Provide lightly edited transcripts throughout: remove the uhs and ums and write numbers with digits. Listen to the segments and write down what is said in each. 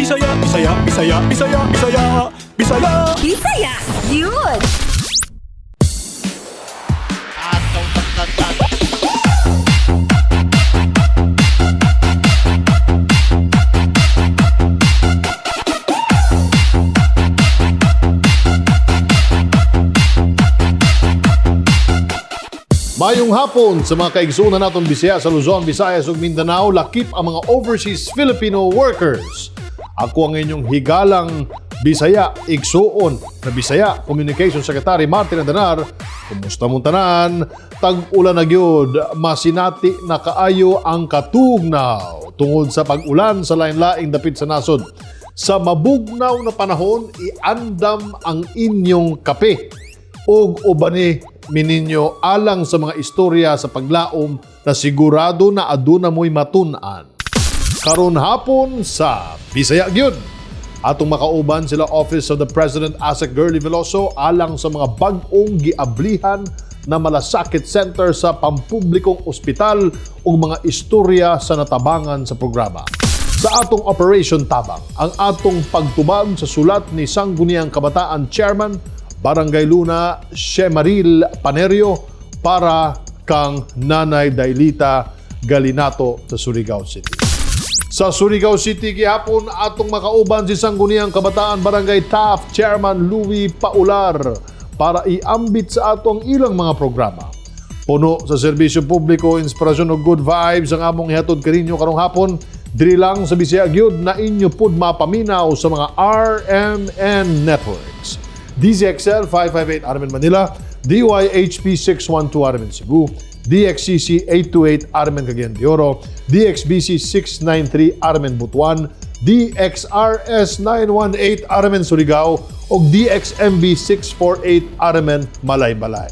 Bisaya, Bisaya, Bisaya, Bisaya, Bisaya, Bisaya. Bisaya gyud. Mayong hapon sa mga kaigsunan natong Bisaya sa Luzon, Visayas ug Mindanao, lakip ang mga overseas Filipino workers. Ako ang inyong higalang Bisaya, igsuon na Bisaya Communication Secretary Martin Andanar. Kumusta mong tanan? Tag-ulan na gyud, masinati na kaayo ang katugnaw tungod sa pag-ulan sa lain-laing dapit sa nasod. Sa mabugnaw na panahon, iandam ang inyong kape ug ubani mininyo alang sa mga istorya sa paglaom na sigurado na aduna mo'y matun-an. Karon hapon sa Bisaya gyud. Atong makauban sila Office of the President Asec Girlie Veloso alang sa mga bag-ong giablihan na malasakit center sa pampublikong ospital ug mga istorya sa natabangan sa programa. Sa atong Operation Tabang, ang atong pagtubag sa sulat ni Sangguniang Kabataan Chairman Barangay Luna Shemaril Panerio para kang Nanay Dailita Galinato sa Surigao City. Sa Surigao City gihapon atong makauban si Sangguniang Kabataan Barangay Taft Chairman Louis Paular para iambit sa ato ang ilang mga programa. Puno sa serbisyo publiko, inspirasyon ug good vibes ang among ihatod kaninyo karong hapon. Diri lang sa Bisaya gyud na inyo pud mapaminaw sa mga RMN networks. DZXL 558 RMN Manila, DYHP 612 RMN Cebu, DXCC 828 RMN Cagayan de Oro, DXBC 693 RMN Butuan, DXRS 918 RMN Surigao ug DXMB 648 RMN Malaybalay.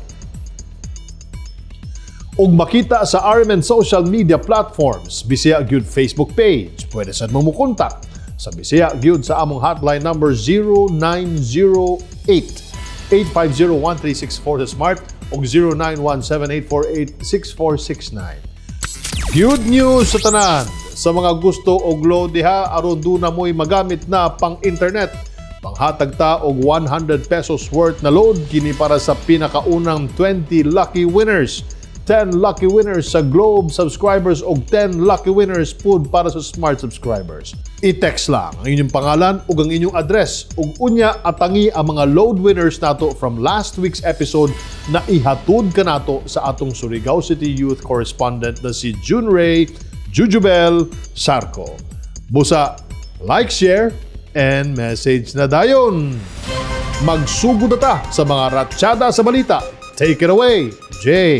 Ug makita sa RMN social media platforms, Bisaya Gyud Facebook page. Pwede sad mo mokontak sa Bisaya Gyud sa among hotline number 0908 850-1364 sa Smart ug 0917-848-6469. Good news sa tanan sa mga gusto og load diha aron duna mo'y magamit na pang internet. Panghatag ta og 100 pesos worth na load kini para sa pinakaunang 20 lucky winners. 10 lucky winners sa Globe subscribers og 10 lucky winners pud para sa Smart subscribers. I-text lang ang inyong pangalan ug ang inyong address ug unya atangi ang mga load winners nato from last week's episode na ihatod kanato sa atong Surigao City Youth Correspondent na si Junray Jujubel Sarco. Busa, like, share, and message na dayon. Magsugod na ta sa mga ratsyada sa balita. Take it away, Jay.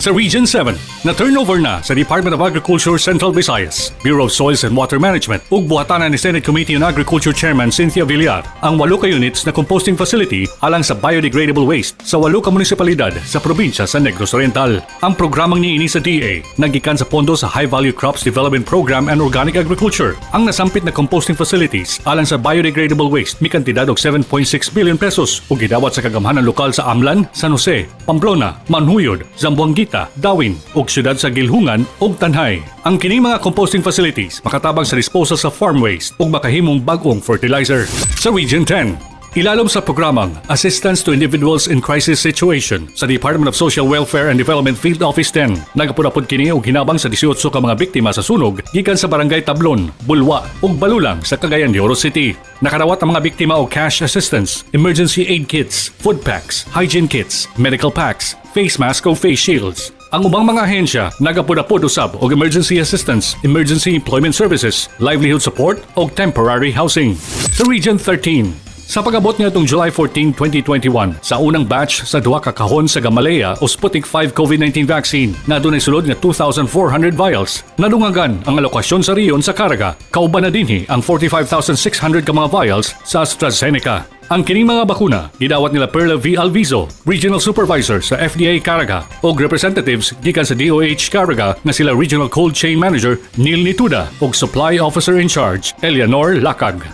Sa Region 7, na turnover na sa Department of Agriculture Central Visayas, Bureau of Soils and Water Management ug buhatanan ni Senate Committee on Agriculture Chairman Cynthia Villar ang 8 ka units na composting facility alang sa biodegradable waste sa 8 ka munisipalidad sa probinsya sa Negros Oriental. Ang programang niini sa DA nagikan sa pondo sa High Value Crops Development Program and Organic Agriculture. Ang nasampit na composting facilities alang sa biodegradable waste may kantidad og 7.6 billion pesos ug gidawat sa kagamhanan lokal sa Amlan, San Jose, Pamplona, Manjuyod, Zamboanguita, Dauin ug siyudad sa Guilhungan ug Tanjay. Ang kining mga composting facilities makatabang sa disposal sa farm waste ug makahimong bag-ong fertilizer. Sa Region 10, ilalom sa programang Assistance to Individuals in Crisis Situation sa Department of Social Welfare and Development Field Office 10. Nagapud-apod kini og hinabang sa 18 ka mga biktima sa sunog gikan sa Barangay Tablon, Bulwa ug Balulang sa Cagayan de Oro City. Nakadawat ang mga biktima og cash assistance, emergency aid kits, food packs, hygiene kits, medical packs, face mask o face shields. Ang ubang mga ahensya nagapud-apod usab og emergency assistance, emergency employment services, livelihood support ug temporary housing. Sa Region 13, sa pag-abot ngadtong July 14, 2021, sa unang batch sa duha ka kahon sa Gamaleya o Sputnik 5 COVID-19 vaccine na adunay sulod nga 2,400 vials. Nadungagan ang alokasyon sa rehiyon sa Caraga. Kauban na dinhi ang 45,600 ka mga vials sa AstraZeneca. Ang kining mga bakuna gidawat nila Perla V. Alviso, Regional Supervisor sa FDA Caraga, ug representatives gikan sa DOH Caraga nga sila Regional Cold Chain Manager Neil Nituda ug Supply Officer in Charge Eleanor Lakag.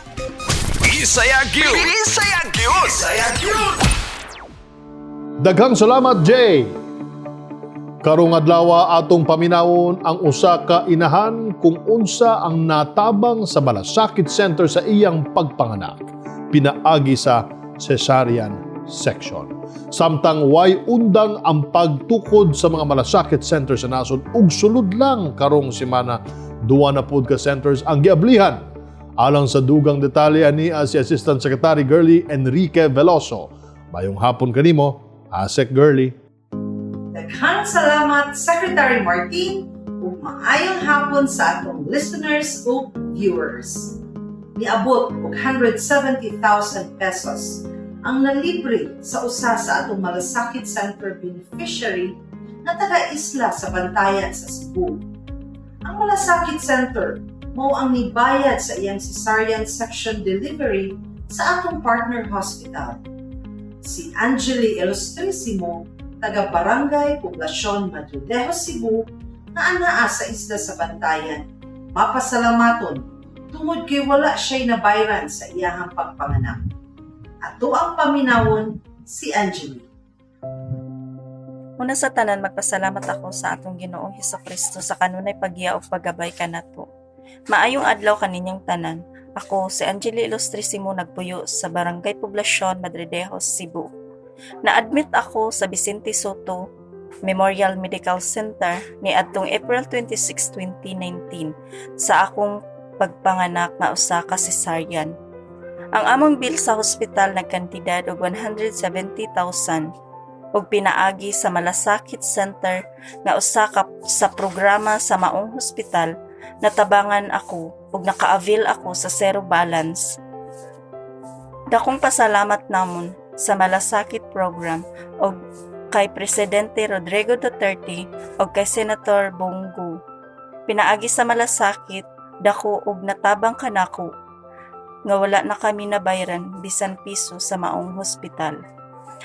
Bisaya gyud. Bisaya gyud. Bisaya gyud. Daghang salamat, Jay! Karong adlaw, atong paminawon ang usa ka inahan kung unsa ang natabang sa Malasakit Center sa iyang pagpanganak pinaagi sa cesarean section. Samtang way undang ang pagtukod sa mga Malasakit Center sa nasod ug sulod lang karong semana, duwa na pud ka centers ang giablihan. Alang sa dugang detalye, ani si Assistant Secretary Girlie Enrique Veloso. Maayong hapon kanimo, Asec Girlie. Daghang salamat, Secretary Martin, ug maayong hapon sa atong listeners ug viewers. Niabot og 170,000 pesos ang nalibre sa usa sa atong Malasakit Center beneficiary na taga-isla sa Bantayan sa Cebu. Ang Malasakit Center mao ang nibayad sa iyang cesarean section delivery sa atong partner hospital. Si Angeli Ilustrisimo, taga Barangay Poblacion, Madridejos, Cebu, na anaa sa isla sa Bantayan, mapasalamaton tungod kay wala siya'y nabayran sa iyahang pagpanganak. Ato ang paminawon si Angeli. Una sa tanan, magpasalamat ako sa atong Ginoong Kristo sa kanunay paggiya ug paggabay kanato. Maayong adlaw kaninyong tanan. Ako si Angeli Ilustrisimo, nagpuyo sa Barangay Poblacion, Madridejos, Cebu. Na-admit ako sa Vicente Sotto Memorial Medical Center ni adtong April 26, 2019 sa akong pagpanganak nga usa ka cesarean. Ang among bill sa hospital nagkantidad og 170,000 ug pinaagi sa Malasakit Center nga usa ka sa programa sa maong hospital, natabangan ako ug naka-avail ako sa zero balance. Dakong pasalamat namon sa Malasakit Program og kay Presidente Rodrigo Duterte og kay Senator Bong Go. Pinaagi sa Malasakit, dako og natabang kanako nga wala na kami nabayran bisan piso sa maong hospital.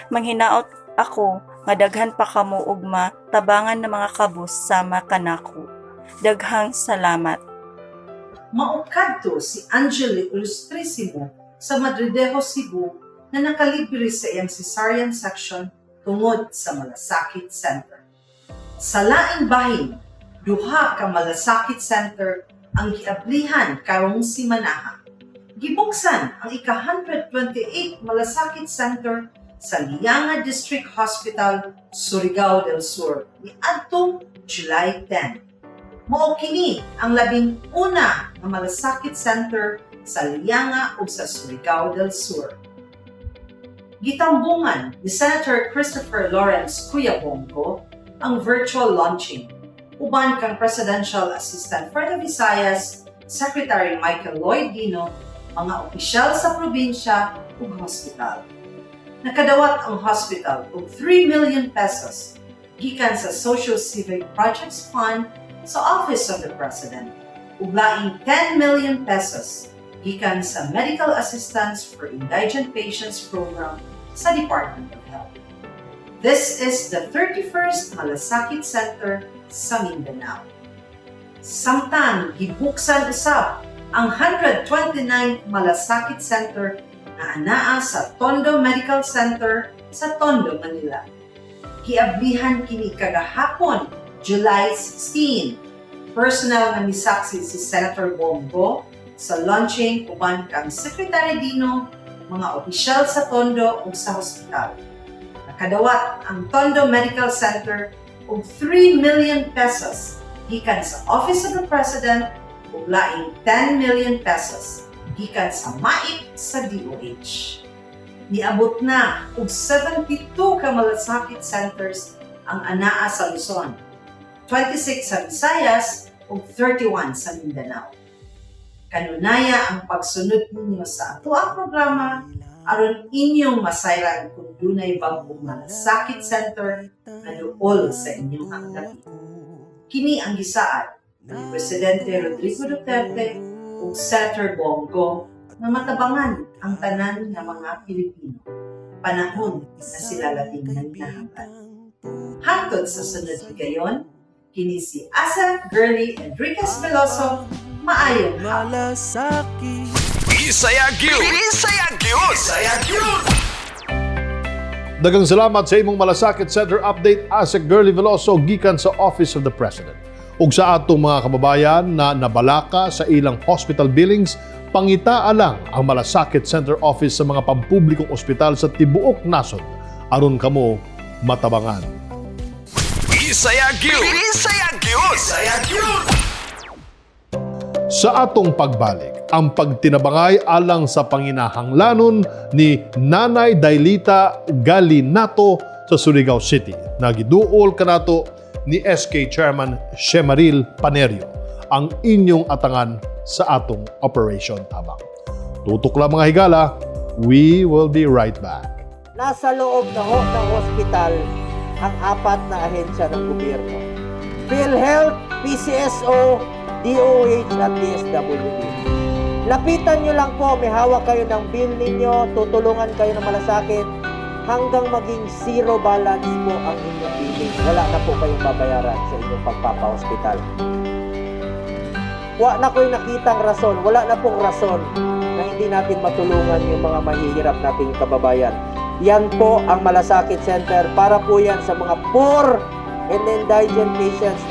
Manghinaot ako nga daghan pa kamo og matabangan ng mga kabus sama kanako. Daghang salamat. Mao kadto si Angeli Ilustrisimo sa Madridejos, Cebu na nakalibre sa iyang cesarean section tungod sa Malasakit Center. Sa laing bahin, duha ka Malasakit Center ang giablihan karong simanaha. Gibuksan ang ika-128 Malasakit Center sa Lianga District Hospital, Surigao del Sur niadtong July 10. Mao kini ang 11 nga Malasakit Center sa Lianga ug sa Surigao del Sur. Gitambungan ni Senator Christopher Lawrence Kuya Bong Go ang virtual launching uban kang Presidential Assistant for the Visayas, Secretary Michael Lloyd Dino, mga opisyal sa probinsya ug hospital. Nakadawat ang hospital og 3 million pesos gikan sa Social Civic Projects Fund sa Office of the President ug laing 10 million pesos gikan sa Medical Assistance for Indigent Patients Program sa Department of Health. This is the 31st Malasakit Center sa Mindanao. Samtang gibuksan usab ang 129th Malasakit Center na anaa sa Tondo Medical Center sa Tondo, Manila. Giablihan kini kagahapon, July 16. Personal nga misaksi si Senator Bong Go sa launching uban kang Secretary Dino, mga opisyal sa Tondo ug sa hospital. Nakadawat ang Tondo Medical Center og 3 million pesos gikan sa Office of the President ug laing 10 million pesos gikan sa MAIP sa DOH. Niabot na og 72 ka Malasakit Centers ang anaa sa Luzon, 26 sa Visayas ug 31 sa Mindanao. Kanunaya ang pagsunod ninyo sa atoang programa aron inyong masayran kung dunay bag-ong Malasakit Center na duol sa inyong hanggatin. Kini ang gisaad ni Presidente Rodrigo Duterte ug Senator Bong Go nga matabangan ang tanan nga mga Pilipino panahon na sila labing nanginahanglan. Hantod sa sunod higayon, kini si Asec Girlie Enriquez Veloso, maayong hapon. Bisaya gyud. Bisaya gyud. Bisaya gyud. Daghang salamat sa imong Malasakit Center update, Asec Girlie Veloso, gikan sa Office of the President. Ug sa atong mga kababayan na nabalaka sa ilang hospital billings, pangitaa lang ang Malasakit Center Office sa mga pampublikong ospital sa tibuok nasod aron kamo matabangan. Bisaya gyud. Bisaya gyud. Bisaya gyud. Sa atong pagbalik, ang pagtinabangay alang sa panginahanglanon ni Nanay Dailita Galinato sa Surigao City. Nagiduol kanato ni SK Chairman Shemaril Panerio ang inyong atangan sa atong Operation Tabang. Tutok lang, mga higala, we will be right back. Nasa loob na ho ng hospital ang apat na ahensya ng gobyerno: PhilHealth, PCSO, DOH at DSWD. Lapitan nyo lang po, may hawak kayo ng bill ninyo, tutulungan kayo ng Malasakit hanggang maging zero balance po ang inyong billing. Wala na po kayong babayaran sa inyong pagpapa-hospital. Wala na ko'y nakitang rason, wala na pong rason na hindi natin matulungan yung mga mahihirap nating kababayan. Yan po ang Malasakit Center, para po yan sa mga poor and indigent patients.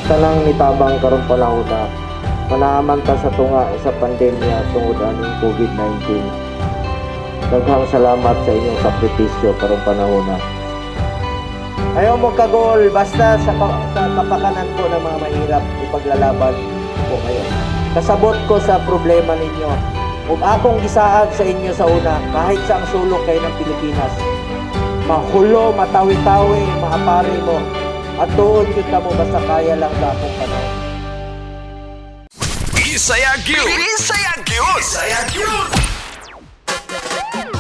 Tanang nitabang karong panahona, manaaman ta sa tunga sa pandemya tungod aning COVID-19. Daghang salamat sa inyong sakripisyo karong panahona. Ayaw mo kagol, basta sa kapakanan po ng mga mahirap, ipaglalaban ko ngayon. Kasabot ko sa problema ninyo. Ug akong gisaad sa inyo sa una, kahit sa ang sulok kayo ng Pilipinas, mahulo, matawi-tawi, maapari mo, at tuon kita mo basta kaya lang sa akong panahon. Bisaya gyud. Bisaya gyud. Bisaya gyud.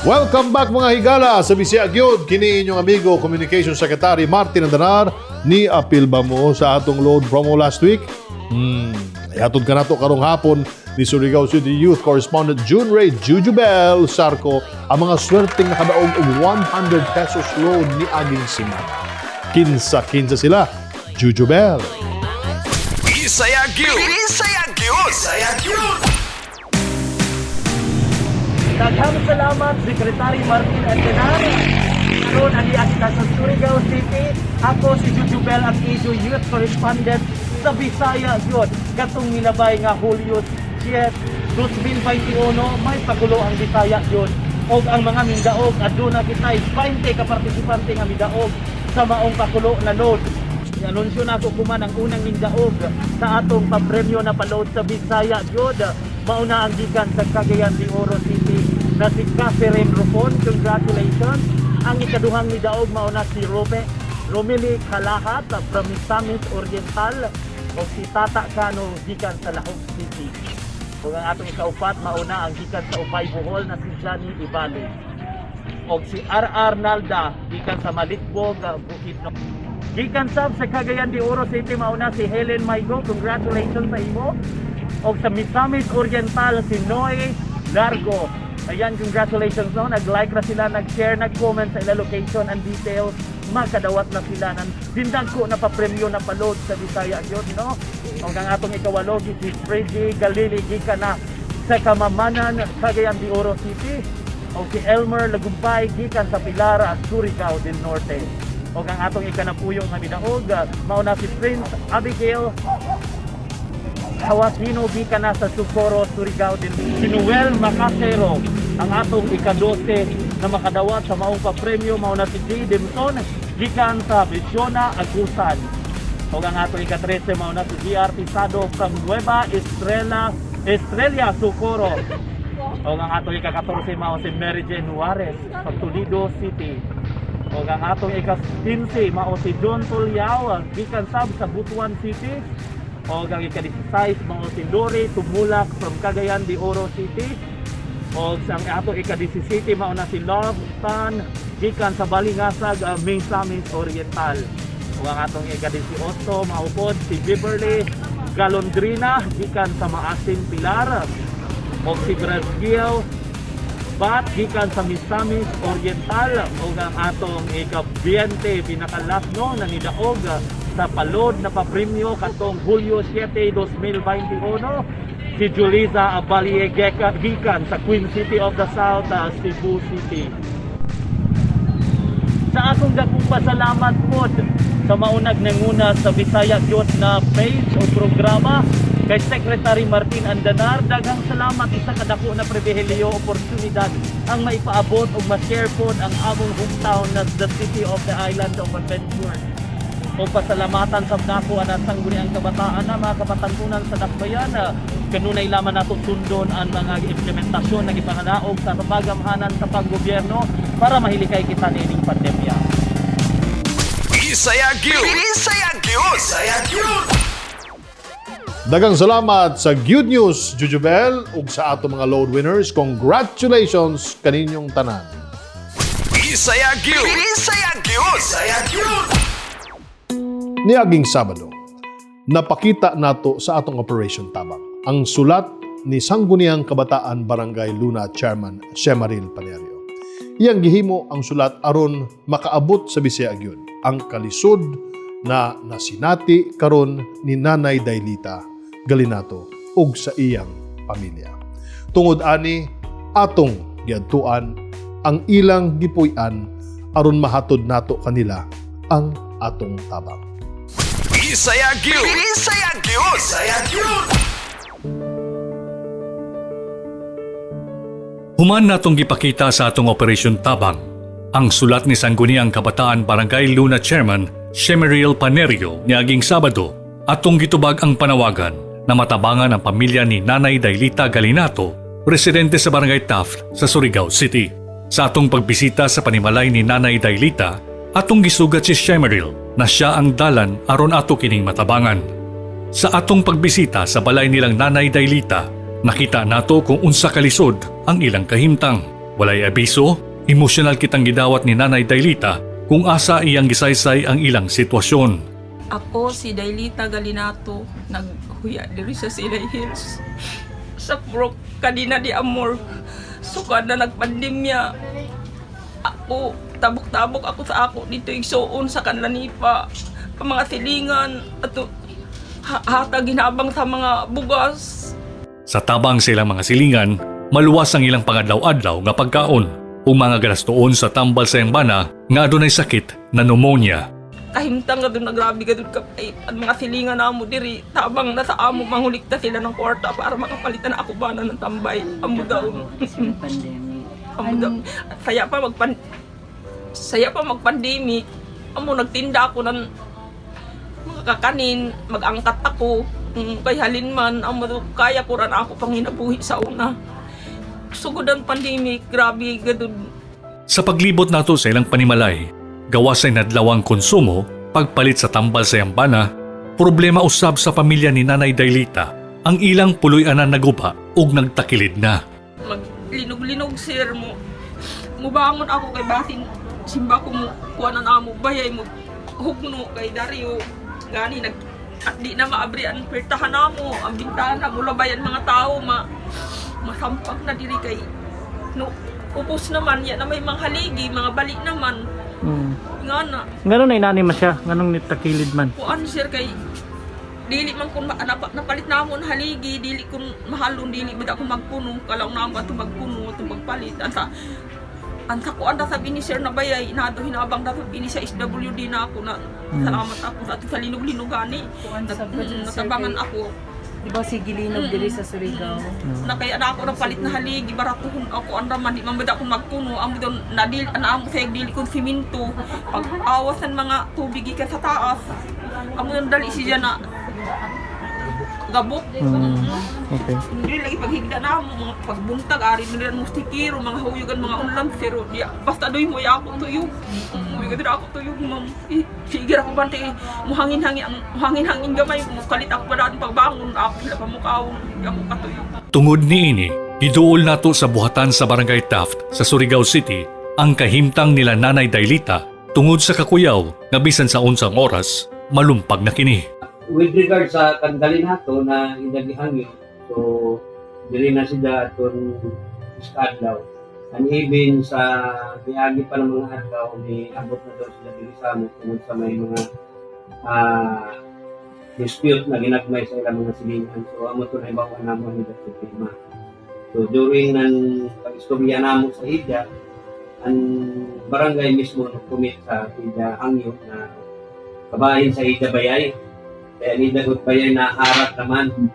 Welcome back, mga higala, sa Bisaya Gyud. Kini inyong amigo, Communication Secretary Martin Andanar. Ni apil ba mo sa atong load promo last week? Ihatod ka nato karong hapon ni Surigao City Youth Correspondent June Ray Jujubel Sarco ang mga swerteng nakadaog og ₱100 load ni aging simana. Kinsa-kinsa sila? Jujubel. Bisaya gyud. Bisaya gyud. Bisaya gyud. Daghang salamat, Secretary Martin Andanar. Karon ani kita sa Surigao City. Ako si Jujubel, ang Iso Youth Correspondent sa Bisaya gyud. Katong milabay nga Hulyo 7, 2021, may pagulo ang Bisaya gyud. Og ang mga mindaog, aduna kitay 20 ka partisipante nga midaog sa maong pakulo na load. I-anunsyo na ako kuman ang unang mindaog sa atong papremyo na pa-load sa Bisaya gyud. Mauna ang gikan sa Cagayan de Oro City na si Catherine Rufon. Congratulations! Ang ikaduhang midaog, mauna si Robe Romily Kalahat from Misamis Oriental o si Tata Cano gikan sa Lahug City. Ug ang atong ikaupat, mauna ang gikan sa Ubay, Bohol na si Johnny Ibale. Og si RR Nalda gikan sa Malitbog, Bukidnon. Gikan sab sa Cagayan de Oro City, mauna si Helen Maigo. Congratulations sa imo. Og sa Misamis Oriental, si Noe Largo. Ayan, congratulations, no. Nag-like na sila, nag-share, nag-comment sa ila location and details. Makadawat na sila ng dindagko na papremyo na pa-load sa Bisaya gyud, no. Og ang atong ikawalo si Freddy Galili gikan na sa Kamamanan, Cagayan de Oro City. O si Elmer Lagumbay gikan sa Pilar, Surigao del Norte. O ang atong ikanapuyo nga midaog, mao na si Prince Abigail Hawasino gikan na sa Socorro, Surigao del. Si Noel Macasero ang atong ika-12 na makadawat sa maong papremyo, mao na si J. Dimson gikan sa Visiona, Agusan. O ang atong ika-13, mao na si GR Pisado from Nueva Estrella, Estrella, Socorro. O ang atong ika-14, mao si Mary Jane Juarez sa Toledo City. O ang atong ika-15, mao si John Tulyao gikan sab sa Butuan City. O ang ika-16, mao si Lori Tumulak from Cagayan de Oro City. O ang atong ika-17, mao na si Love Tan gikan sa Balingasag, Misamis Oriental. O ang atong ika-18, mao pod si Beverly Galondrina gikan sa Maasin, Pilar. O si Brazil Bat gikan sa Misamis Oriental. O ang atong ika-20, pinakalas, no, na nidaog sa pa-load na papremyo katong Hulyo 7, 2021, si Julisa Abalie gikan sa Queen City of the South, Cebu City. Sa akong dakong pasalamat pod sa maunag nanguna sa Bisaya gyud na page o programa kay Secretary Martin Andanar, daghang salamat. Isa ka dako na pribilehiyo, oportunidad ang maipaabot o ma-share pod ang among hometown na the city of the island of adventure. O pasalamatan sa nako ana Sangguniang Kabataan na mga kabatantunan sa Dakbayan na kanunay lamang nato sundon ang mga implementasyon na gipanganaog sa pagamhanan sa panggobyerno para mahilikay kita niining pandemya. Bisaya gyud. Bisaya gyud. Bisaya gyud. Daghang salamat sa Good News, Jujubel, ug sa ato mga load winners. Congratulations kaninyong tanan. Bisaya gyud. Bisaya gyud. Bisaya gyud. Niaging Sabado, napakita nato sa atong Operation Tabang ang sulat ni Sangguniang Kabataan Barangay Luna Chairman Shemaril Panerio. Iyang gihimo ang sulat aron makaabot sa Bisaya gyud ang kalisod na nasinati karon ni Nanay Dailita Galinato ug sa iyang pamilya. Tungod ani, atong giadtuan ang ilang gipuy-an aron mahatod nato kanila ang atong tabang. Bisaya gyud. Bisaya gyud. Bisaya gyud. Human natong gipakita sa atong Operation Tabang ang sulat ni Sangguniang Kabataan Barangay Luna Chairman Shemeril Panerio niaging Sabado, atong gitubag ang panawagan na matabangan ang pamilya ni Nanay Dailita Galinato, residente sa Barangay Taft sa Surigao City. Sa atong pagbisita sa panimalay ni Nanay Dailita, atong gisugat si Shemeril na siya ang dalan aron ato kining matabangan. Sa atong pagbisita sa balay nilang Nanay Dailita, nakita nato kung unsa kalisod ang ilang kahimtang. Walay abiso, emosyonal kitang gidawat ni Nanay Dailita kung asa iyang gisaysay ang ilang sitwasyon. Ako si Dailita Galinato, naghuya diri sa Silay Hills. Sa Purok Kadina di Amor. Sukad na nagpandemya. Ako, tabok-tabok ako sa ako dito igsuon sa Kanlanipa. Pa mga silingan at hatag hinabang sa mga bugas. Sa tabang sa ilang mga silingan, maluwas ang ilang pangadlaw-adlaw nga pagkaon ug mga galastoon sa tambal sa iyang bana nga adunay sakit na pneumonia. Kahimtang ka doon na grabe ka doon kapait. At mga silingan na mo diri, tabang na sa amo, mangulikta sila ng kwarta para makapalitan ako bana ng tambay. Amo daw. Amo daw. Saya pa magpandemic. Amo nagtinda ako ng mga kakanin, mag-angkat ako. Kay halin man, amo daw, kaya ko ran ako panginabuhi sa una. Sugod ang pandemic, grabe gadud. Sa paglibot nato sa ilang panimalay, gawas sa inadlawang konsumo, pagpalit sa tambal sa iyang bana, problema usab sa pamilya ni Nanay Dailita ang ilang puloy-anan naguba ug nagtakilid na. Maglinog-linog sir mo. Mubangon ako kay basin simba ko mo kuha na namo bayay mo hugno kay Dario gani nag at di na maabri ang pertahan namo ang bintana mo labayan mga tao ma masampag na diri kay no upos naman ya na may mga haligi mga balik naman nga na. Ngano na inani man siya? Nganong nitakilid man? Kuan sir kay dili man kun napalit na mo na haligi, dili kun mahalon, dili bida ko magkuno, kalaw na mo ato magkuno ato magpalit ansa kuan ta sabi ni sir na bayay nado hinabang ta sabi ni sa SWD na ako na salamat ako sa ato sa linog-linog gani. Kuan sa Natabangan ako. Di ba si Gilinog diri sa Surigao? Na kaya na ako napalit na haligi baratuhon ako ang raman di man bida ko magkuno amo don nadil ana amo sa dili kon simento pag awas ang mga tubig gikan sa taas amo don dali siya na gabok. Okay. Hindi lagi paghigda na mo mga pagbuntag ari nila mo stikiro mga huyugan mga unlam pero di basta doy mo ya ako tuyog mo ya ako tuyog ma'am. Eh, sige ra ko bante mo hangin-hangin ang hangin-hangin gamay mo kalit ako pa pagbangon ako sila pa mukhaon di ako katuyog. Tungod niini, giduol nato sa buhatan sa Barangay Taft sa Surigao City ang kahimtang nila Nanay Dailita tungod sa kakuyaw nga bisan sa unsang oras malumpag na kini. With regard sa kandali nato na inagihangyo, so dili na sila aton sa adlaw. And even sa miagi pa ng mga adlaw ni abot na daw sila dili sa amo tungod sa may mga dispute na ginagmay sa ilang mga silingan. So amo to na ibawan namo ni problema. So during ng pag-istorya namo sa hidya, Ang barangay mismo nag-commit sa ida hangyo na kabahin sa ida bayay. Kaya ni dagot bayay na harat naman.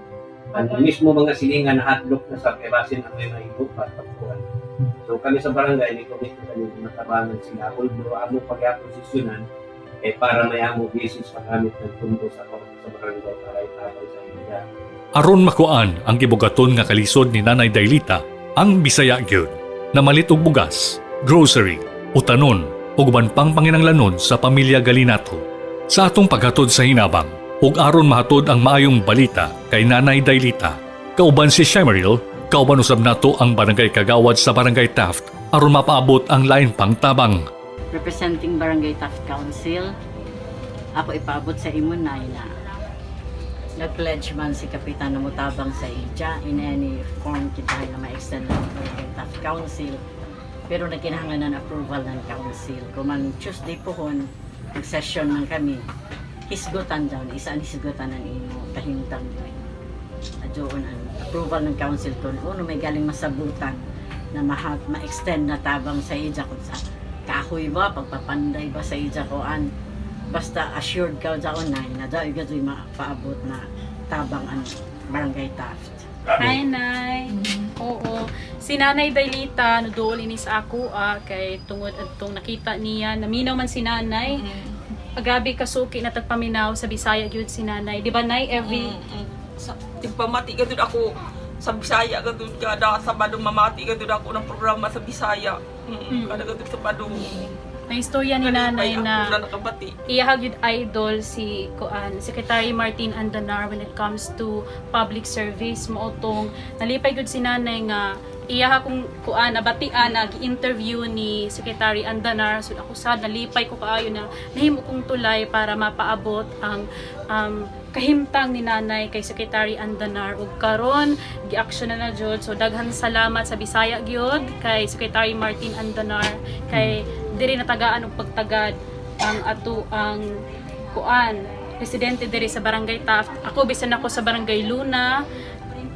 Ang mismo mga silingan na hadlok na sa kay basin ang may mahimo pa pagkuhan. So kami sa barangay ni commit na kami matabangan sila. Although amo pagyapon sesyonan eh para may amo basis paggamit ng pundo sa barangay para itabang sa ida. Aron makuan ang gibugaton nga kalisod ni Nanay Dailita, ang Bisaya gyud namalit og bugas, grocery, utanon ug uban pang panginanglanon sa pamilya Galinato. Sa atong paghatod sa hinabang ug aron mahatod ang maayong balita kay Nanay Dailita, kauban si Shemeril, kauban usab nato ang barangay kagawad sa Barangay Taft aron mapaabot ang lain pang tabang. Representing Barangay Taft Council, ako ipaabot sa imo, Nay, na nag-pledge man si Kapitan na mutabang sa ija in any form kita na ma-extend ng Barangay Taft Council, pero nagkinahanglan ng approval ng council. Kung man Tuesday pohon, nag-session man kami, hisgutan daw, isa ang hisgutan ng imo, kahimtang yun. Adyoon ang approval ng council kung uno may galing masabutan na ma-extend na tabang sa ija kung sa kahoy ba, pagpapanday ba sa ija ko an basta assured ka daon na na daw gadoy mapaabot na tabang ang Barangay Taft. Hi, Nay. Oo. Si Nanay Dailita, nuduol ini sa ako kay tungod adtong nakita niya, naminaw man si Nanay. Grabe kasuki na tagpaminaw sa Bisaya gyud si Nanay. Di ba, Nay? Every Sa tigpamati ka ako sa Bisaya ka dun, kada Sabado mamati ka dun ako ng programa sa Bisaya. Kada ka dun Sabado. Na istorya ni Nanay Kalipay ako na na nakabati. iyahag yun idol si kuan Secretary Martin Andanar when it comes to public service, mao tong nalipay gud si Nanay nga iyaha kung kuan nabatian na gi-interview ni Secretary Andanar. So ako sad nalipay ko kaayo na nahimo kong tulay para mapaabot ang kahimtang ni Nanay kay Secretary Andanar ug karon gi-action na na jud. So daghan salamat sa Bisaya gyud kay Secretary Martin Andanar kay diri natagaan og pagtagad ang ato ang kuan presidente diri sa Barangay Taft. Ako bisan ako sa Barangay Luna,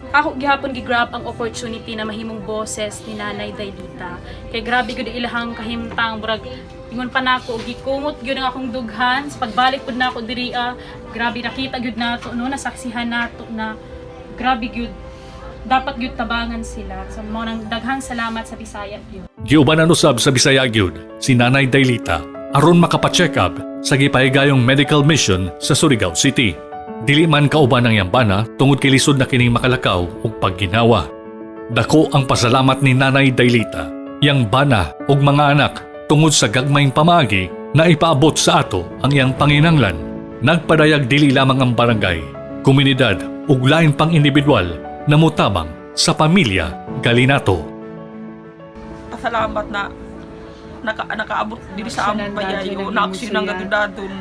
ako gihapon gi-grab ang opportunity na mahimong boses ni Nanay Dailita. Kay grabe gud ilahang kahimtang, murag ingon pa nako gikungot gyud ang akong dughan sa pagbalik pud nako diri grabe nakita gyud nato, no, nasaksihan nato na grabe gyud, dapat gyud tabangan sila. So mao nang daghang salamat sa Bisaya gyud. Giubanan usab sa Bisaya gyud si Nanay Dailita aron makapa-check up sa gipahigayong medical mission sa Surigao City. Dili man kauban ang iyang bana tungod kay lisod na kining makalakaw ug pagginawa. Dako ang pasalamat ni Nanay Dailita, iyang bana ug mga anak tungod sa gagmayng pamaagi na ipaabot sa ato ang iyang panginanglan. Nagpadayag dili lamang ang barangay, komunidad ug lain pang individual na mutabang sa pamilya Galinato. Pasalamat na nakaabot diri sa among Naaksyonan bayay. dayon O naaksyonan naging ka dadon.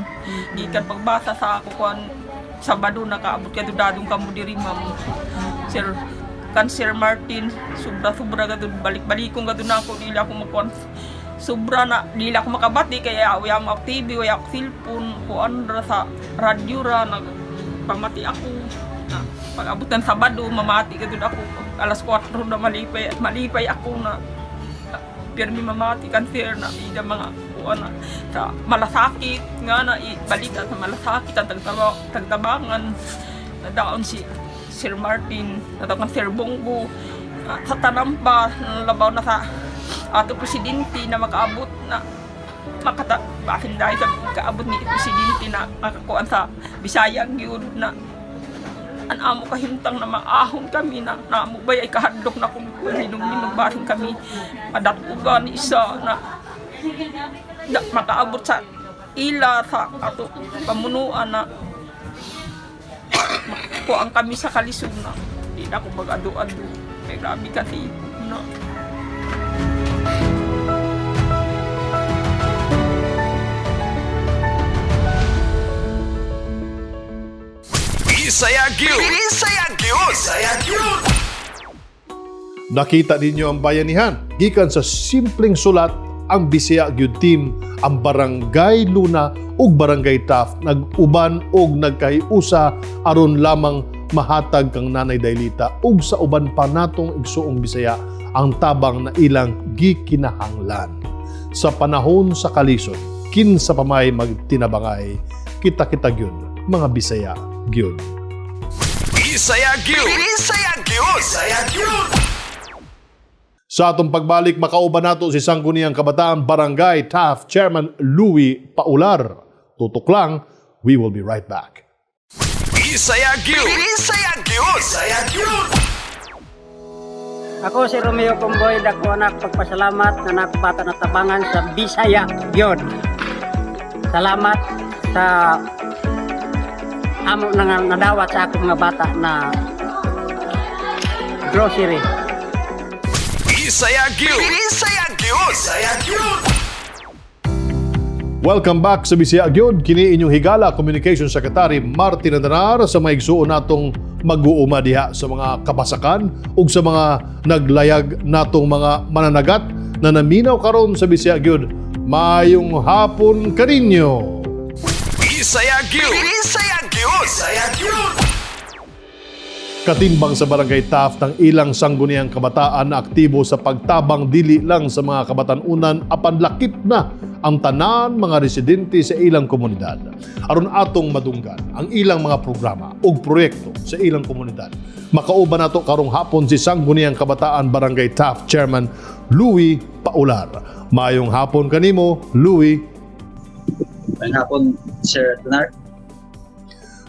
Gikan pagbasa sa ako kuan Sabado nakaabot ka dadon kamo diri, ma'am. Sir kan Sir Martin, sobra sobra ka dun, balik-balikon ka dun ako, dili ako makuan, sobra na dili ako makabati kaya wala mo TV, wala ako cellphone, kuan ra sa radyo ra nag pamati ako na pag abot ng Sabado mamati ka dun ako alas 4 na, malipay malipay ako na pirmi mamati kan sir na ida mga kuan na sa malasakit nga na balita sa malasakit ang tagtabangan na daon si Sir Martin na daon Sir Bongo, sa Tanampa labaw na sa ato presidente na makaabot na makata basin dahil sa kaabot ni presidente na makakuan sa Bisaya gyud na ang amo kahimtang na maahon kami na naamo bay ay kahadlok na kung linog-linog basin kami madatugan isa na, na makaabot sa ila sa ato pamunuan na makuan kami sa kalisod na di na ako mag-ado-ado may grabe kasi no. Bisaya gyud. Bisaya gyud. Bisaya gyud. Nakita ninyo ang bayanihan. Gikan sa simpleng sulat, ang Bisaya gyud team, ang Barangay Luna ug Barangay Taft nag-uban og nagkahiusa aron lamang mahatag kang Nanay Dailita ug sa uban pa natong igsuong Bisaya ang tabang na ilang gikinahanglan. Sa panahon sa kalisod, kinsa pa may magtinabangay, kita-kita gyud, mga Bisaya gyud. Bisaya gyud. Bisaya gyud. Bisaya gyud. Sa atong pagbalik, makauban nato si Sangguniang Kabataan Barangay Taft Chairman Louie Paular. Tutok lang, we will be right back. Bisaya gyud. Bisaya gyud. Bisaya gyud. Ako si Romeo Comboy, dako anak pagpasalamat na nakbata na tabangan sa Bisaya Gyud. Salamat sa amo na nadawat sa akong mga bata na grocery. Bisaya gyud. Bisaya gyud. Bisaya gyud. Welcome back sa Bisaya Gyud. Kini inyong higala Communication Secretary Martin Andanar sa maigsuon natong mag-uuma diha sa mga kabasakan ug sa mga naglayag natong mga mananagat na naminaw karon sa Bisaya Gyud. Maayong hapon kaninyo. Bisaya gyud. Bisaya gyud. Bisaya gyud. Katimbang sa Barangay Taft ang ilang sangguniang kabataan na aktibo sa pagtabang dili lang sa mga kabatanunan apan lakip na ang tanan mga residente sa ilang komunidad. Aron atong madunggan ang ilang mga programa ug proyekto sa ilang komunidad. Makauban nato karong hapon si Sangguniang Kabataan Barangay Taft Chairman Louie Paular. Maayong hapon kanimo, Louie. Maayong hapon, Sir Donar.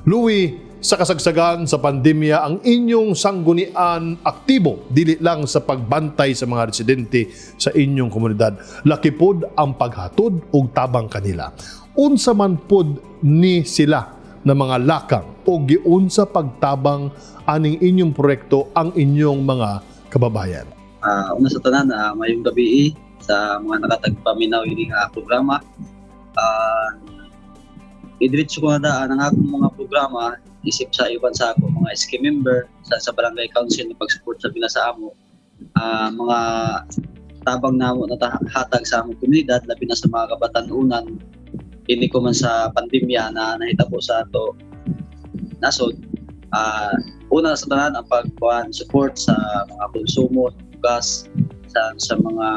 Louie, sa kasagsagan sa pandemya, ang inyong sanggunian aktibo dili lang sa pagbantay sa mga residente sa inyong komunidad. Laki pod ang paghatod og tabang kanila. Unsa man pod ni sila na mga lakang o giunsa pagtabang aning inyong proyekto ang inyong mga kababayan? Una sa tanan, maayong gabi sa mga nakatagpaminaw ini nga programa. Idiretso ko na daan ang akong mga programa isip sa iban sa ako mga SK member sa barangay council na pag-support sa bila sa amo, mga tabang namo na hatag sa among komunidad, labi na sa mga kabatanunan ini ko man sa pandemya na nahitabo sa ato nasod. Una sa tanan ang pagkuan support sa mga konsumo gas sa mga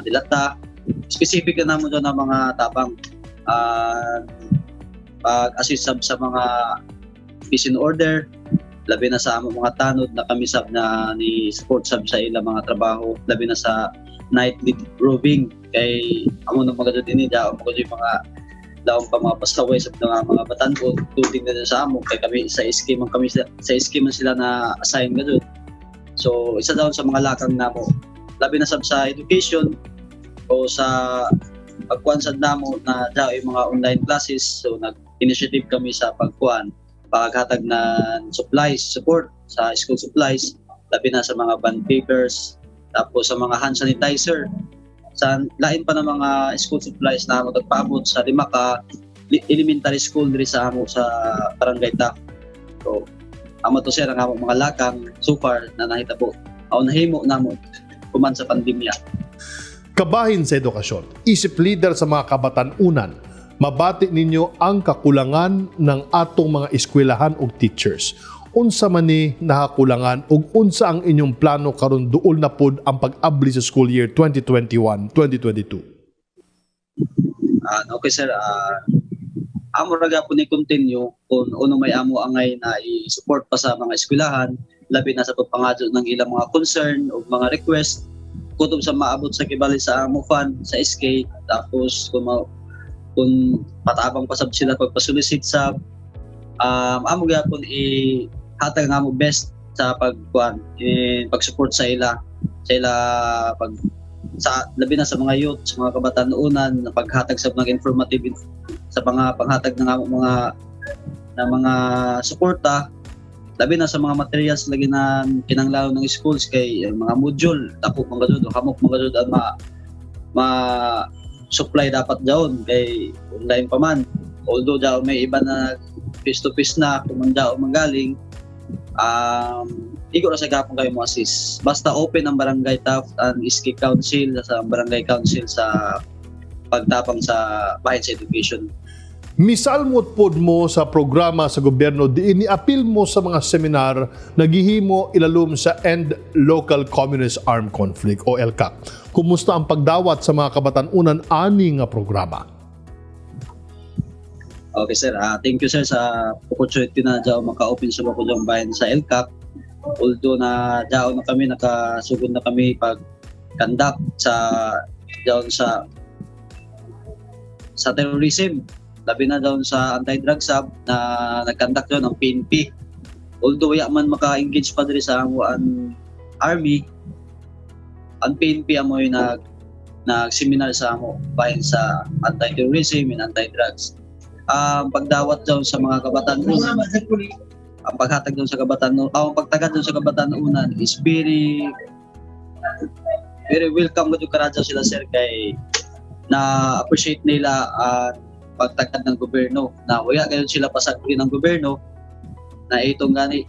dilata. Specific na namo doon ang mga tabang, pag-assist sab sa mga peace and order, labi na sa among mga tanod na kami sab na ni support sab sa ilang mga trabaho, labi na sa nightly roving kay amo nang mga ini daw mga yung mga daong pa mga pasaway sa mga batan-on, including na sa amo kay kami sa SK man kami sa SK man sila na assign ga doon. So isa daw sa mga lakang namo, labi na sab sa education o sa pagkuan sad namo na daw yung mga online classes. So nag-initiative kami sa pagkuan paghatag ng supplies, support sa school supplies, labi na sa mga bond papers, tapos sa mga hand sanitizer, sa lain pa ng mga school supplies na amo tagpaabot sa 5 ka elementary school diri sa amo sa Barangay Taft. So amo to sir ang among mga lakang so far na nahitabo o nahimo namo human sa pandemya. Kabahin sa edukasyon, isip leader sa mga kabatanunan, mabati ninyo ang kakulangan ng atong mga eskwelahan og teachers. Unsa man ni nakakulangan ug unsa ang inyong plano karon duol na pod ang pag-abli sa school year 2021-2022? Okay sir, amo ra gyapon ni continue kung uno may amo angay na i-support pa sa mga eskwelahan, labi na sa pagpangadyo ng ilang mga concern o mga request kutob sa maabot sa kibali sa amo fund sa SK, tapos kung patabang pa sab sila pagpasolicit sa amo gyapon i-hatag ang amo best sa pagkuan pag-support sa ila pag sa labi na sa mga youth, sa mga kabatanunan na paghatag sa mga informative sa mga panghatag ng amo mga na mga suporta, labi na sa mga materials lagi na kinanglaon ng schools kay mga module dako mga jud hamok mga jud ang ma supply dapat jaon kay online pa man. Although daw may iba na face to face na kung man daw manggaling, igo ra sa gapon kayo mo assist. Basta open ang Barangay Taft ang SK Council sa Barangay Council sa pagtapang sa bahin sa education. Misalmot pod mo sa programa sa gobyerno diin niapil mo sa mga seminar na gihimo ilalom sa End Local Communist Armed Conflict o ELCAC. Kumusta ang pagdawat sa mga kabatan-unan ani nga programa? Okay sir, thank you sir sa opportunity na dyaw maka-open sa ko dyan bayan sa ELCAC. Although na dyaw na kami, nakasugod na kami pag conduct sa dyaw sa terrorism. Labi na daw sa anti-drug sub na nag-conduct dyan ng PNP. Although wala man maka-engage pa diri sa amo ang army, ang PNP amo yung nag-seminar sa amo bahin sa anti-terrorism and anti-drugs. Ang pagdawat daw sa mga kabataan unan, ang paghatag daw sa kabataan, ang pagtagad daw sa kabataan unan is very very welcome gud karadyo sila sir, kay na appreciate nila ang pagtagad ng gobyerno na wala gayon sila pasagri ng gobyerno na itong gani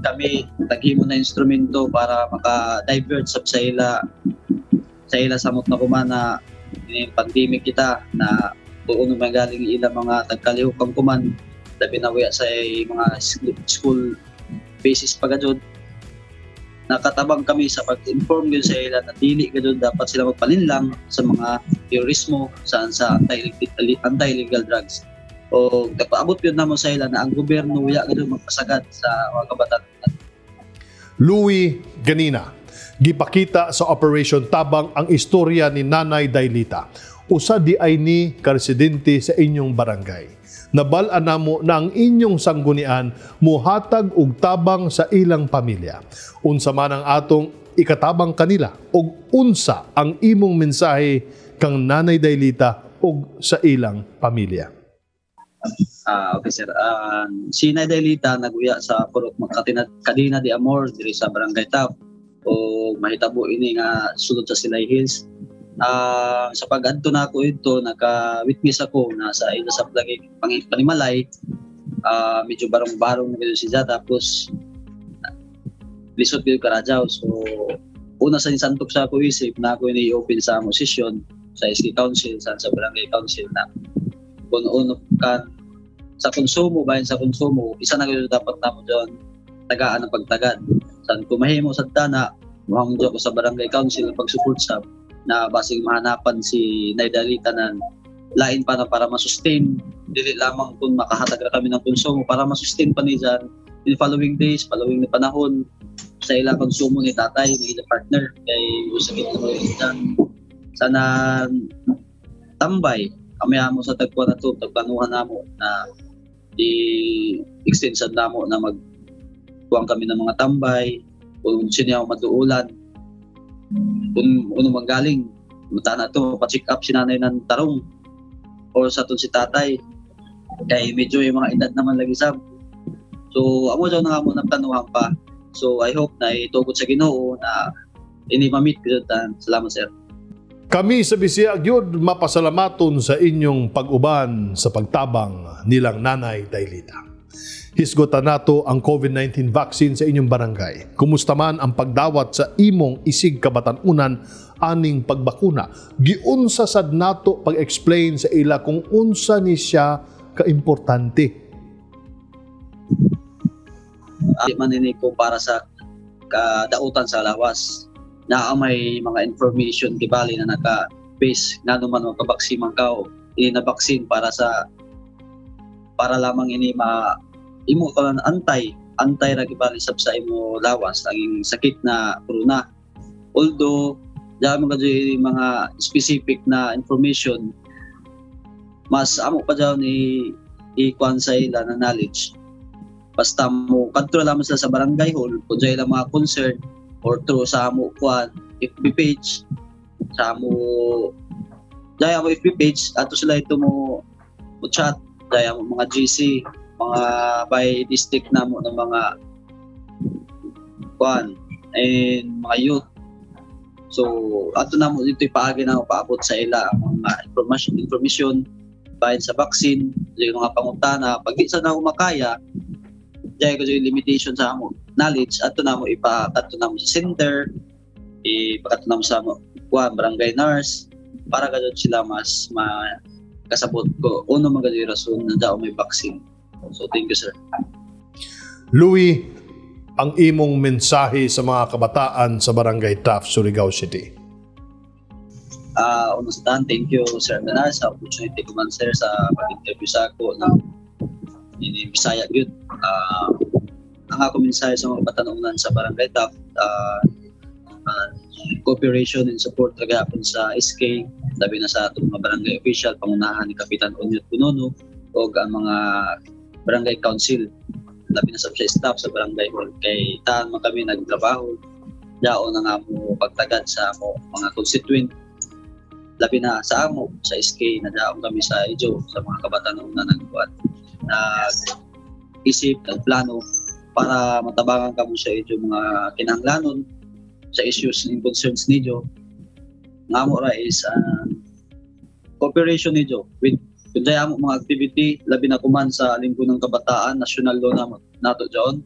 kami taghimo na instrumento para maka-divert sa ila samot na kumana ini pandemic kita na tuon magaling ila mga tagkalihokang kuman, labi na waya sa mga school basis pa gajud. Nakatabang kami sa pag-inform gyud sa ila na dili gajud dapat sila magpalinlang sa mga terorismo sa anti-illegal drugs, o nagpaabot gyud namo sa ila na ang gobyerno wala gajud magpasagad sa mga kabataan. Louie Ganina, gipakita sa Operation Tabang ang istorya ni Nanay Dailita. Usa di ay ni karesidente sa inyong barangay. Nabal-an namo na ang inyong sanggunian muhatag og tabang sa ilang pamilya. Unsa man ang atong ikatabang kanila ug unsa ang imong mensahe kang Nanay Dailita ug sa ilang pamilya? Ah, okay sir. Si Nay Dailita naguya sa Purok Makatina, Kadina de Amor diri sa Barangay Taft o mahitabo ini nga sulod sa Silay Hills. Sa pag-adto na ako ito, naka-witness ako na sa ila sa lagi panimalay, medyo barong-barong na gid siya, tapos lisod gyud karadyaw. So una sa insantok sa ako isip na ako ini open sa amo session sa SK Council sa Barangay Council na kung uno kan sa konsumo, bahin sa konsumo, isa na gyud dapat namo diyon tagaan ang pagtagad san kung mahimo sa tana muhang ko sa Barangay Council pag-support sa na basing mahanapan si Nay Dalita na lain pa na para masustain, dili lamang kung makahatag ra kami ng konsumo, para masustain pa ni dyan in following days, following na panahon sa ila konsumo ni tatay ni ila partner, kay usakit na mo dyan sana tambay kami amo sa tagkuan na to, tagplanuhan namo na i-extend sad namo na mag kuan kami ng mga tambay kung sino ang maduulan, kung ano manggaling mata na to, pa-check up si nanay ng tarong or sa ton si tatay, kay medyo yung mga edad naman lagi sab. So amo daw na nga mo nagplanuhan pa. So I hope na itugot sa Ginoo na ini ma-meet gyud tan. Salamat sir. Kami sa Bisaya gyud mapasalamaton sa inyong pag-uban sa pagtabang nilang Nanay Dailita. Hisgotan nato ang COVID-19 vaccine sa inyong barangay. Kumusta man ang pagdawat sa imong isig kabatan-unan aning pagbakuna? Giunsa sad nato pag-explain sa ila kung unsa ni siya kaimportante? Man ini ko para sa kadautan sa lawas na may mga information gibali na naka-base ngano man magpabaksin man ka, ini na vaccine para lamang ini ma imo ka lang anti ra gibali sab sa imo lawas ang sakit na corona. Although dami ka mga specific na information, mas amo pa daw ni ikuan sa ila na knowledge, basta mo kadto lamang sila sa barangay hall kung sa ilang mga concern or through sa amo kuan FB page, sa amo daya mo FB page ato sila ito mo chat daya mo mga GC, mga by district na mo ng mga kuan and mga youth. So ato na mo dito ipaagi na paabot sa ila ang mga information bahin sa vaccine, yung mga pangutana. Pag di sa na makaya dahil ko yung limitation sa amo knowledge, ato na mo ipakadto na mo sa center, ipakadto na mo sa kuan barangay nurse para gayud sila mas ma Kasabot ko uno man gani rason na dao may vaccine. So thank you, sir. Louie, ang imong mensahe sa mga kabataan sa Barangay Taft, Surigao City. Una sa tanan, thank you, Sir Menar, sa opportunity ko man, sir, sa pag-interview sa ako ng ini Bisaya gyud. Ang ako mensahe sa mga batanunan sa Barangay Taft, cooperation and support ra gihapon sa SK, labi na sa atong mga barangay official, pangunahan ni Kapitan Onyot Punono ug ang mga barangay council, labi na sa staff sa barangay hall, kay tahan man kami nagtrabaho daon ang amo pagtagad sa amo mga constituent, labi na sa amo sa SK na daon kami sa ijo sa mga kabataan na nagbuhat, nag-isip, nagplano para matabangan kamo sa ijo mga kinahanglanon sa issues and concerns ninyo. Nga amo ra is cooperation ninyo with kung amo mga activity, labi na kuman sa Linggo ng Kabataan, national law namo nato diyon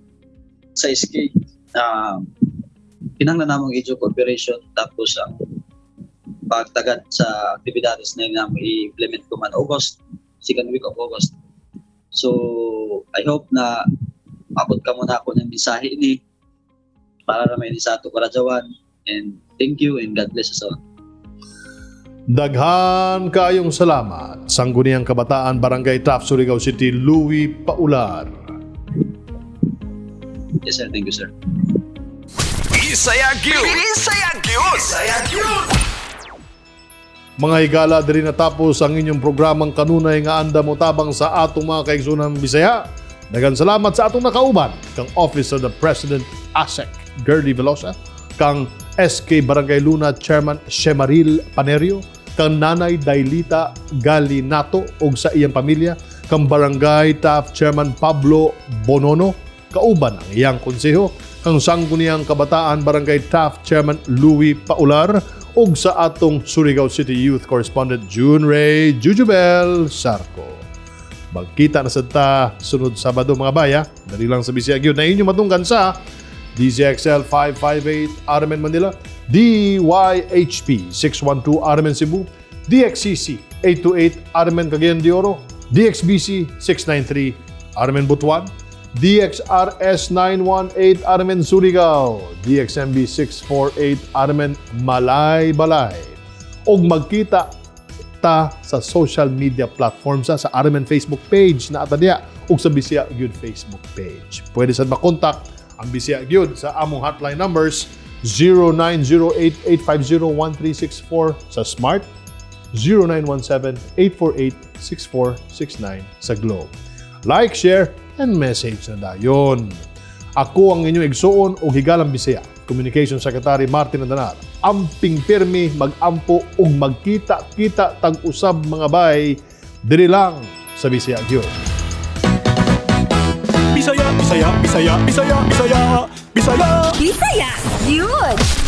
sa SK. Kinahanglan namong ijo cooperation, tapos ang pagtagad sa aktibidades na yun i-implement ko man August, second week of August. So, I hope na abot ka muna ako ng mensahe ini para naman ini sa ato karadyawan. And thank you and God bless us all. Daghan kayong salamat. Sangguniang Kabataan, Barangay Taft, Surigao City, Louie Paular. Yes, sir. Thank you, sir. Bisaya gyud. Bisaya gyud. Bisaya gyud. Mga higala, diri natapos ang inyong programang kanunay nga andam motabang sa atong mga kaigsunan Bisaya. Daghang salamat sa atong nakauban, kang Office of the President ASEC Girlie Velosa, kang SK Barangay Luna Chairman Shemaril Panerio, kang Nanay Dailita Galinato ug sa iyang pamilya, kang Barangay Taft Chairman Pablo Bonono, kauban ang iyang konseho, kang Sangguniang Kabataan Barangay Taft Chairman Louie Paular, ug sa atong Surigao City Youth Correspondent June Ray Jujubel Sarco. Magkita na sa ta sunod Sabado, mga baya, dali lang sa Bisaya gyud na inyo matunggan sa DZXL 558 RMN Manila, DYHP 612 RMN Cebu, DXCC 828 RMN Cagayan de Oro, DXBC 693 RMN Butuan, DXRS 918 RMN Surigao, DXMB 648 RMN Malaybalay. Og magkita ta sa social media platforms sa RMN Facebook page na atadya ug sa Bisaya Gyud Facebook page. Pwede sad makontak ang Bisaya Gyud sa among hotline numbers 0908-850-1364 sa Smart, 0917-848-6469 sa Globe. Like, share, and message na dayon. Ako ang inyong igsuon o higalang Bisaya, Communication Secretary Martin Andanar. Amping pirmi, magampo ug magkita-kita tag-usab, mga bay, diri lang sa Bisaya gyud. Bisaya, Bisaya, Bisaya, Bisaya, Bisaya, Bisaya. Bisaya, yun!